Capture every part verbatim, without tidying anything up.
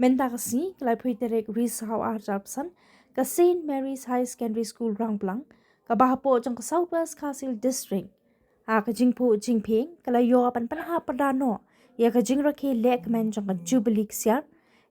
Mynta ka sngi, ka laiphew tarik Risaw arhajar arphew san, ka Saint Mary's Higher Secondary School Rangblang, kaba hapoh jong ka South West Khasi Hills District, ha ka jingphuh jingphieng, ka la ïoh ban pynhap pyrda noh ïa ka jingrakhe lehkmen jong ka Jubilee Ksiar,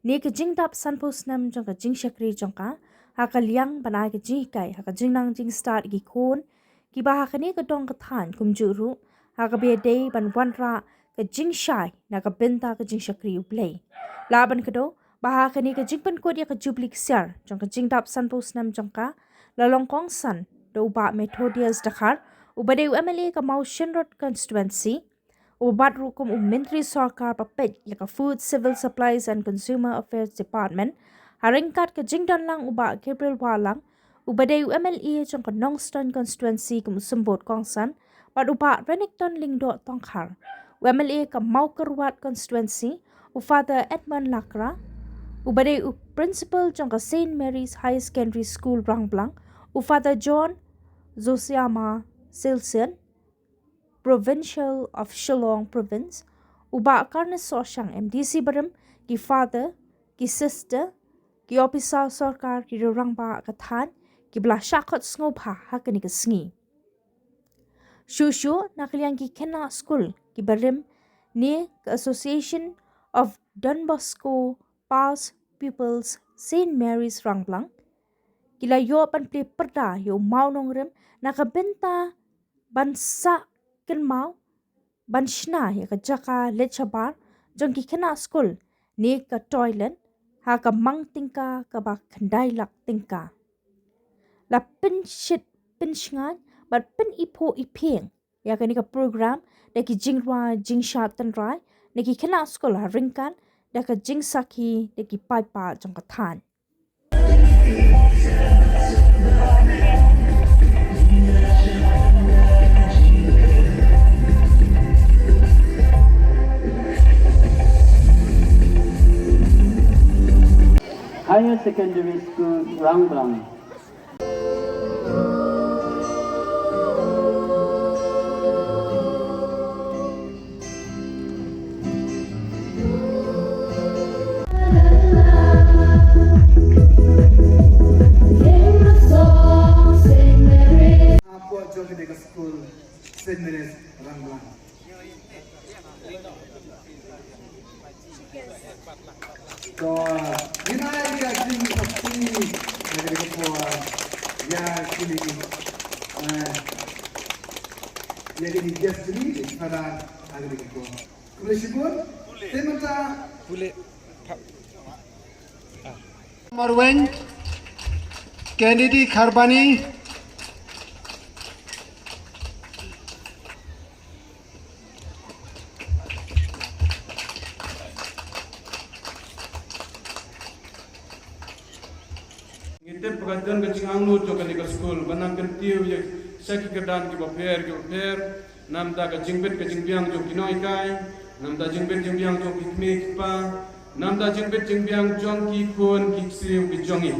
ne ka jingdap sanphew snem jong ka jingshakri jong ka, ha ka liang ban ai ka jinghikai ha ka jingnang jingstad ki khun kiba ha kane ka dong ka thaiñ, kumjuh ruh ha kaba ïadei ban wanrah ka jingshai na ka bynta ka jingshakri U Blei. Lah ban kdew ba ha kane ka jingpynkut ïa ka Jubilee Ksiar jong ka jingdap sanphew snem jong ka, la long kongsan da u Bah Methodius Dkhar, uba dei u M L A ka Mawshynrut Constituency, uba bat ruh kum u Myntri Sorkar ba peit ïa ka Food, Civil Supplies and Consumer Affairs Department, ha ryngkat ka jingdon lang u Bah Gabriel Wahlang, uba dei u M L A jong ka Nongstoiñ Constituency kum u symbud kongsan, bad u Bah Renikton Lyngdoh Tongkhar, u M L A ka Mawkyrwat Constituency, u Father Edmund Lakra, uba dei u Principal jong ka Saint Mary's Higher Secondary School Rangblang, u Father John Zosiama Silsen, Provincial of Shillong Province, u Bah Carnes Sohshang, M D C barim, ki Father, ki Sister, ki Ophisar Sorkar, ki rangbah ka thaiñ, kiba la shah khot sngewbha ha kane ka sngi. Shuh shuh na ka liang ki khynnah skul kiba rim ne ka Association of Don Bosco Past Pupils Saint Mary's Rangblang, ki la ïoh ban plie pyrda ïa u mawnongrim na ka bynta ban sah kynmaw ban shna ïa ka jaka leit shabar jong ki khynnah skul ne ka toilet ha ka mang tyngka kaba khyndai lak tyngka. La pynshit pynshngain bad pyniphuh iphieng ïa kane ka program da ki jingrwai jingshad tynrai na ki khynnah skul, ha ryngkat da ka jingsakhi da ki paidbah jong ka thaiñ. Higher Secondary School Rangblang. Hapoh jong kane ka skul Saint Mary's Rangblang. To, ngin ai ïa ka jingkyrpad ïa kane ka por ïa kine ki, eh, ïa kine ki guest jong ngi, ïa ki para ïa kane ka por. Khublei shibun. Te mynta pule. Marweng, Kennedy Kharbani. Ngi tip ba ka don ka jingangnud jong kane ka skul, ba nang kyntiew ïa sha ki kyrdan kiba pher kiba pher, namar ka jingbit ka jingbiang jong ki nonghikai, namar jingbit jingbiang jong ki kmie ki kpa, namar jingbit jingbiang jong ki khun ki ksiew ki jong ngi,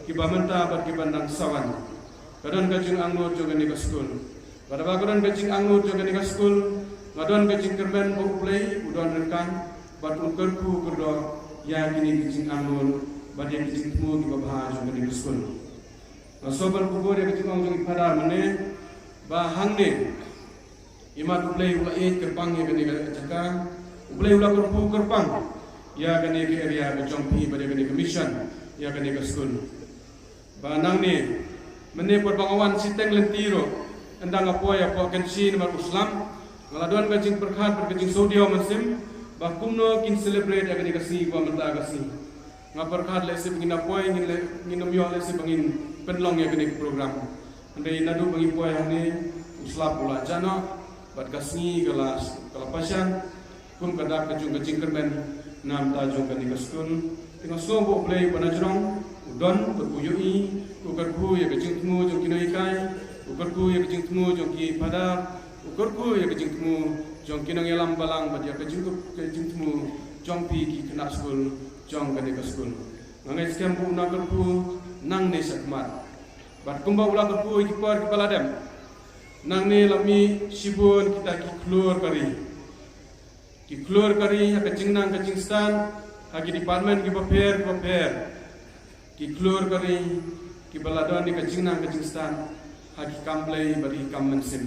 kiba mynta bad kiba nang sa wan. Ka don ka jingangnud jong kane ka skul. Bad haba ka don ka jingangnud jong kane ka skul, nga don ka jingkyrmen ba U Blei u don ryngkat bad un kyrkhu kyrdoh ïa kine ki jingangnud bad ïa ki jingthmu kiba bha jong kane ka skul. Nga sngew ban kubur ïa ka jingong jong i Phadar mynne ba hangne, imat U Blei u la ïeit kyrpang ïa kane ka jaka, U Blei u la kyrkhu kyrpang ïa kane ka area ka jong phi bad ïa kane ka mission, ïa kane ka skul. Ba nangne, mynne pat ba nga wan shiteng lynti ruh, ynda nga poi hapoh Kynshi namar u slap, nga la don ka jingpyrkhat bad ka jingsngewdiaw mynsiem ba kumno kin celebrate ïa kane ka sngi, ba mynta ka sngi. Nga pyrkhat lehse ba ngin da poi, ngin leh, ngin ym ïoh lehse ba ngin pynlong ïa kane ka program. Hynrei naduh ba ngi poi hangne, u slap u la jah noh, bad ka sngi ka la, ka la pashan. Kum ka dak ka jong ka jingkyrmen namar jong kane ka skul. Te nga sngew ba U Blei uba na jrong u don bad u ïohi, u kyrkhu ïa ka jingthmu jong ki nonghikai, u kyrkhu ïa ka jingthmu jong ki phadar, u kyrkhu ïa ka jingthmu jong ki nongïalam balang bad ïa ka jing, ka jingthmu jong phi ki khynnah skul jong kane ka skul. Nga ngeit skhem ba u na kyrkhu nangne shakhmat. Bad kumba u la kyrkhu ïa ki por kiba la dep, nangne la mih shibun kita ki khlur ka ri. Ki khlur ka ri ha ka jingnang ka jingstad, Ha ki department kiba pher kiba pher, ki khlur ka ri kiba la don ïa ka jingnang ka jingstad ha ki kam Blei bad ki kam mynsiem.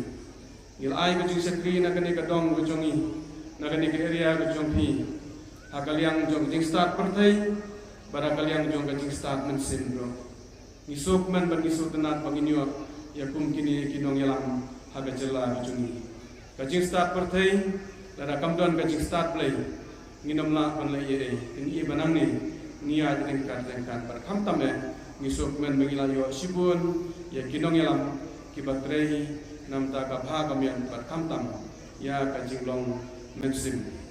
Ngi la ai ka jingshakri na kane ka dong ka jong ngi, na kane ka area ka jong phi, ha ka liang jong ka jingstad pyrthei bad ha ka liang jong ka jingstad mynsiem ruh. Ngi sngewkmen bad ngi sngewtynnat ba ngin ïoh ïa kum kine ki nongïalam ha ka jylla ka jong ngi. Ka jingstad pyrthei, lada kam don ka jingstad Blei, ngin ym lah ban leh ei ei. Ngi i ba nangne ngi ïaid ryngkat ryngkat bad khamtam eh, ngi sngewkmen ba ngi la ïoh shibun ïa ki nongïalam kiba trei na ka bynta ka bha ka miat bad khamtam ïa ka jinglong mynsiem.